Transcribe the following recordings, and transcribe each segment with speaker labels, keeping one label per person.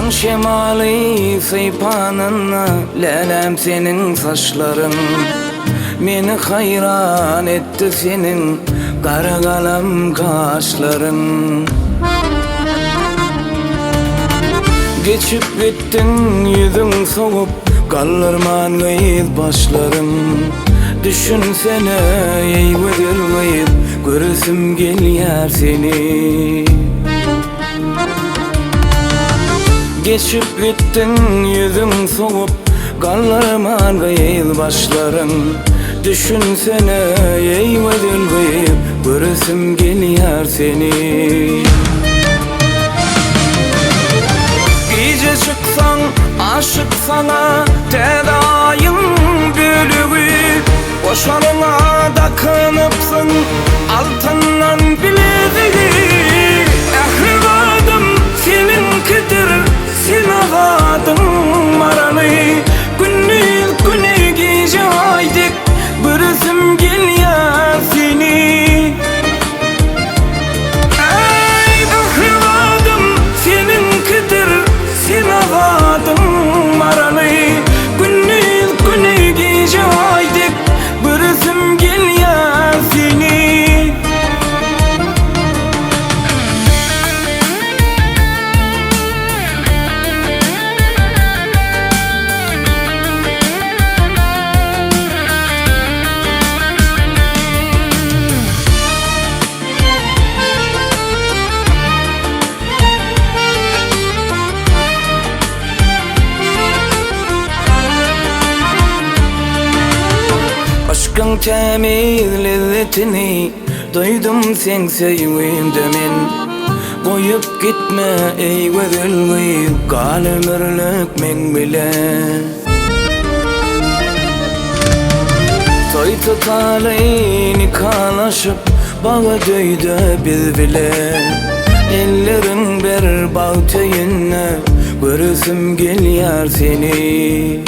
Speaker 1: Daň şemaly sypanynda läläm seniň saçlaryň Meni haýran etdi seniň gara galam gaşlaryň Geçip gitdiň ýüzüň sowup galdyrman gyz başlaryň Düşünsene eý gözel gyz göresim gelýär seni. Geçip gitdiň ýüzüň sowup Galdyrman gyz başlaryň Düşünsene eý gözel gyz Göresim gelýär seni. Gije çyksaň aşyk saňa Täze aýyň bölegi Goşaryňa dakynypsyň altyndan bilezigi Ähli zadym seniňkidir, sen azadyň maraly Gündiz güni gije aý dek göresim gelýär seni. Äý ähli zadym seniňkidir, sen azadyň maraly Gündiz güni gije aý dek göresim gelýär seni. Yşkyň tämiz lezzetini duýdum seň söýgüňde men Goýup gitme eý gözel gyz gal ömürlik meň bile. Toý tutaly nikalaşyp Bagt öýde biz bile Elleriň ber bagt öýünde Göresim gelýär seni.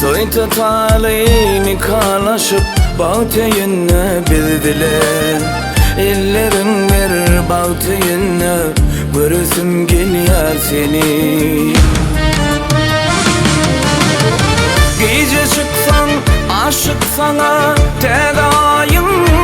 Speaker 1: Toý tutaly nikalaşyp Bagt öýünde biz bile Elleriň ber bagt öýünde Göresim gelýär seni. Gije çyksaň aşyk saňa Täze aýyň.